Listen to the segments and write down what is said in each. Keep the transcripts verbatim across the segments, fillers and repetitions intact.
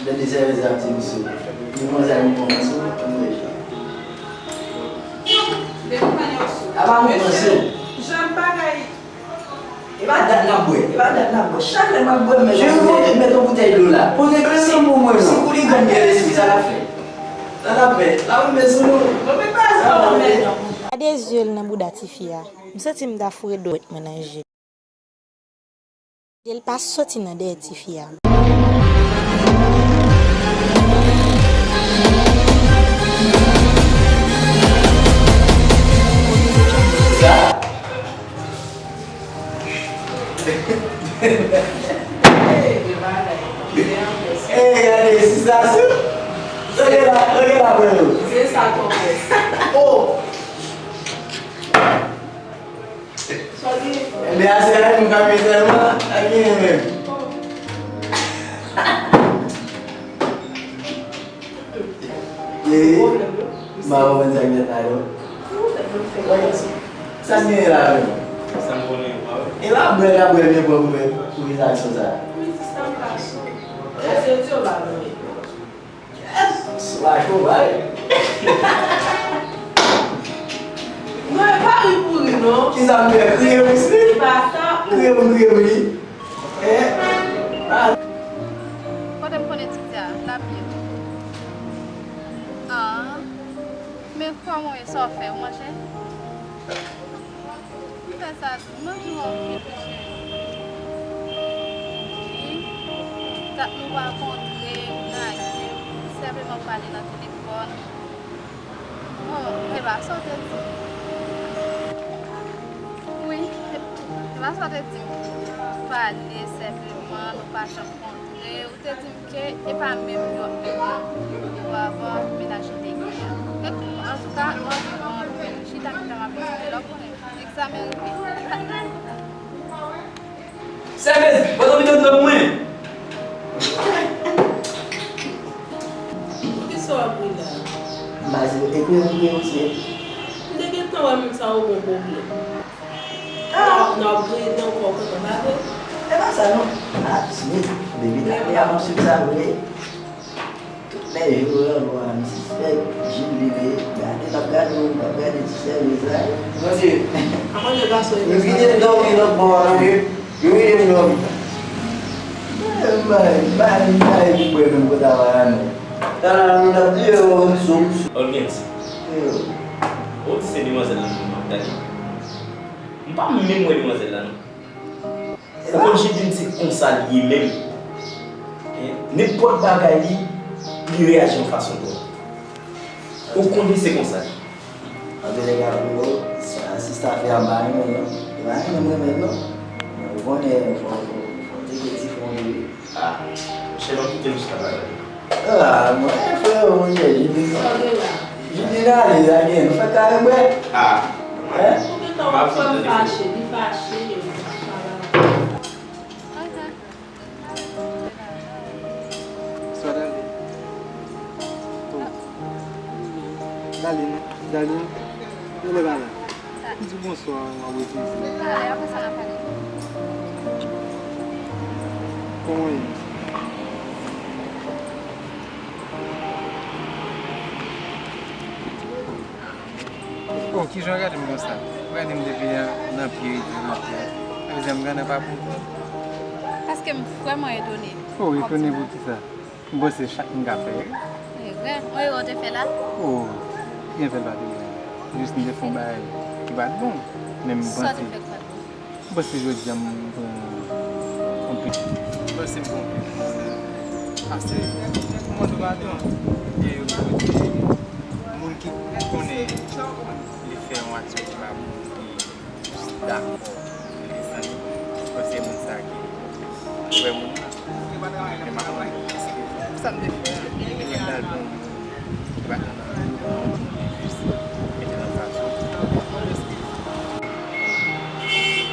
Gade sèvis ap di misye. Li manzè a, li pran sou, li deja. Apa mwen panse? Jan bagay. E pa dat n ap bwè, e pa dat n ap bwè. Chak lè m ap bwè, m mèt yon boutèy, m mèt yon boutèy dlo la. Poze kle san pou mwen, non. Si Kouligan gen lespri, sa l ap fè? Sa l ap fè? L ap rive sou nou. Mwen pa sa, mwen. Gade zye l nan bouda tifi a. M santi m ta foure dwèt mwen nan je l. Gade l pa soti nan dèyè tifi a. Sa? Ey, gade, si sa sou. Gade la, gade la, bro. Se sa, konpès. Oh! Ebyen, ase a, nou kanpe sèlman, a genyen menm. Ee, m pa konprann sa k fèt la, non. Sa k genyen la menm? Sa m konnen, pa wè. E la bwè, la bwè byen pwòp pou, pou rezaksyon sa. Yes! Swa kou bay. Non, e pa ri pou ri, non. Kisa m fè? Kriye pou li? Kriye pou m, kriye pou li. Eh? Ah. Kote m konnen ti a? L ap byen. Ah. Men kòman w ye, sa w fè? Ou manje? M fè sa tou. Manje w anpil, wi, cheri. Wi. Dat nou pa kontre, m lage, senpleman pale nan telefòn. Oh, e pa sa w te di m. Wi, e pa sa w te di m. Pale senpleman, nou pa janm kontre. Ou te di m ke e pa menm yo menm yo. Epi avan, mennaj ou te gen an. Antouka, m anvi wè w anpil. Chita, chita, m ap esplike lè w konnen. Egzamen rive. Sèvis! Pote yon bidon dlo pou mwen! Poukisa w ap ri la? M pa di, e pou yon ri, misye. M te gentan wè moun sa yo gon pwoblèm. Ah! N ap, n ap griyen nan kò kontan, pa vre? E pa sa non. Ah, Smith, baby, ta te avanse sa vre. Tout lè jou yo, bon, m sispèk, Jil li ye, gade, l ap gade w, l ap gade ti sèvis la. Bondye. Avan de gason yo. Yo kite m dòmi lòt bò a, non, yo, yo kite m dòmi. Eh, bay, bay, bay, li bwè menm kote a va la, non. Talè a, nou t ap di yo, sou, sou. Olgens. Yo. Ou di se demwazèl la menm m ap gade? M pa menm wè demwazèl la, non. Ou konn Jidin se konsa li ye menm. Hein? Nenpòt bagay li, li reyaji yon fason pou ou. Ou konnen se konsa li. Antoulèka, bro, sa, sista fè a m pa renmen, non. E pa renmen m renmen l, non. Men ou konnen, fò, fò, fò w teke ti fon tou wi. Ah, monchè, pa kite m chita pa gade. Ah, mwen, frè, mwen, Jidin. Jidin ale, la gen, nou fè kare bwè. Ah. Hein? Ou gentan wè fò l fache, li fache, li fache. Darline, Darline, ou lè pa la. Di bonswa, w ap refize. Talè, apre sa n a pale. Kòman w ye? Oh, kijan w gade m konsa? W gade m depi nan, nan pye rive nan tèt. Sa vle di m grann nan pa bon tou. Paske m vrèman etone. Oh, etone pou kisa? M panse chak moun ka fè erè. Erè? Yon erè w te fè la? Oh, byen fè l pa te erè. Jis m te fè yon bagay ki pa t bon. Men m panse. Sa w te fè ki pa t bon? M panse jodi a m pran yon pil. M panse m pran yon pil. Paske, pou mande padon, e yo di, moun ki konnen li fè yon aksyon ki pa bon, li dakò, li desann li. M panse moun sa ki vrè moun nan. Men m ap mande eskiz. Sa m te fè a, li menm l al pran yon moun ki pa t nan jis mete nan fason.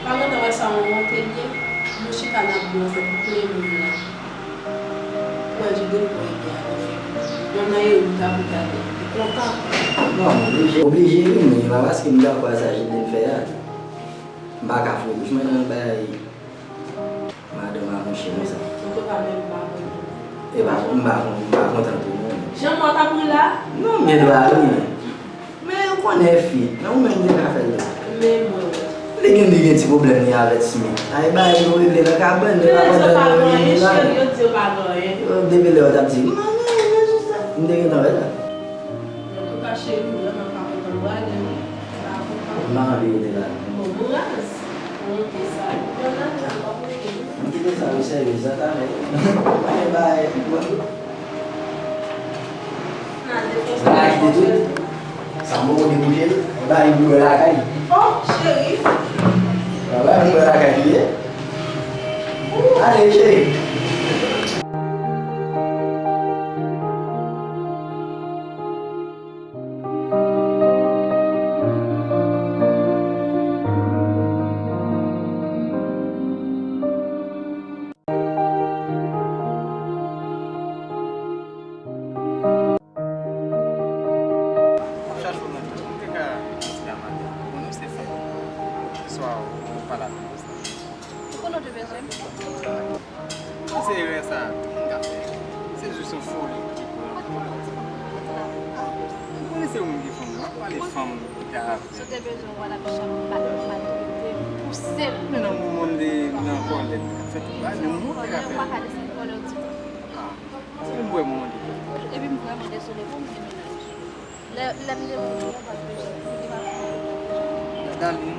Pa gentan wè sa yon wont li ye? Nou chita n ap bwè pou plen moun nan. Ou wè Judith pou ede a, anfen. Yon nan yo ou ta pou gade. Li kontan. Non, m oblije. Oblije wi, men e pa paske m dakò a sa Judith fè a. M pa ka fouye bouch mwen nan bagay madanm a mouche konsa. Antouka, men m pa kontan. E pa, m pa, m pa kontan tou non. Jan mò t ap ri la? Non, men dwa ri. Men ou konnen fi, men ou menm ou te ka fè l tou. Men mwen wè. Li gen, li gen ti pwoblèm li avèk Smith. Ay, bagay nou regle nan kabann, li pa kontan nou regle la. Cheri, yo di yo pa gen anyen. Yo, depi lè yo t ap di, "Manmi, men sou sa." M te gentan wè la. Antouka, cheri, m vrèman pa kontan, m prale wi. M pa kontan. M pa anvi rete la. Bon, m raz. Bon, ok, sa. Yon lòt jan, m pa kontan. M kite sa, wi, sèvis, sa ta men. Mwen, bagay, mwen. Bagay ki te tout. Sa m poko debouche l. Bagay pou bwè lakay. Oh, cheri. Bagay pou bwè lakay li ye. Ale, cheri. M ap chache w nan tout. M te ka di la maten. Bon, nou se fanmi. Swa ou pa la pou sa. Ou konnen w te bezwen m. Mwen se erè sa m ka fè. Se jis yon foli ki pran. M konnen se ou menm ki fanm nan. W ap pale fanm ki ka. Si w te bezwen w al ap chache, m pa t maltrete, m pouse l. Men nan moman m te nan kòlè, m te ka fè tout bagay, men m te ka fè. Ou pa ka desann kòlè w ditou. Ah, se m vrèman mande. Epi m vrèman dezole pou m gen mennaj. Lè, lè m demande w, w pa t bezwen, m te pa fè. Darline,